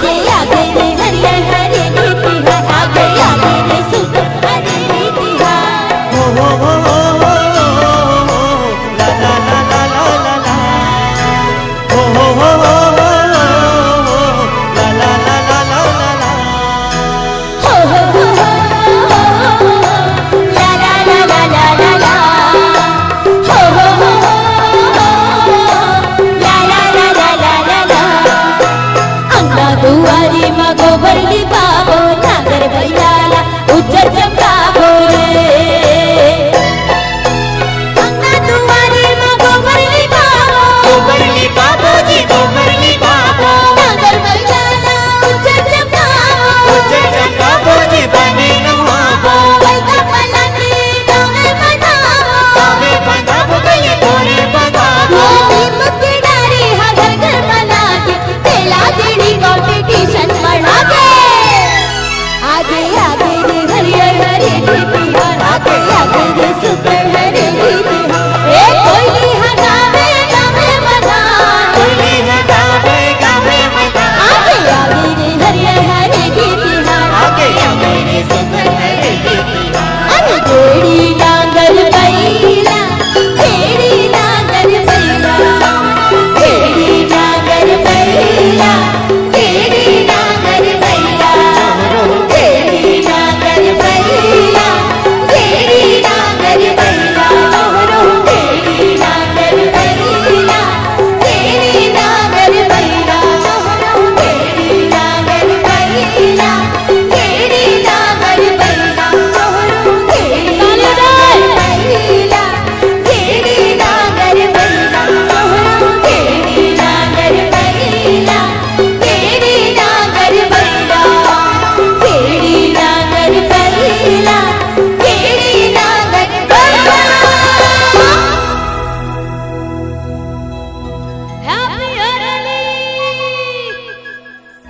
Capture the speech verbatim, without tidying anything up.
आगे, आगे रे हरियर हरेली तिहार, आगे, आगे रे सुंदर हरेली तिहार। हो, हो, हो, हो, हो, हो, हो, ला, ला, ला, ला, ला, ला, ला। हो, हो, हो, हो, हो, हो, हो, ला, ला, ला, ला, ला, ला, ला। हो, हो, हो, हो, हो, हो, हो, ला, ला, ला, ला, ला, ला, ला। हो, हो, हो, हो, हो, हो, हो, ला, ला, ला, ला, ला, ला, ला। अंगना दुआरी म गोबर लिपा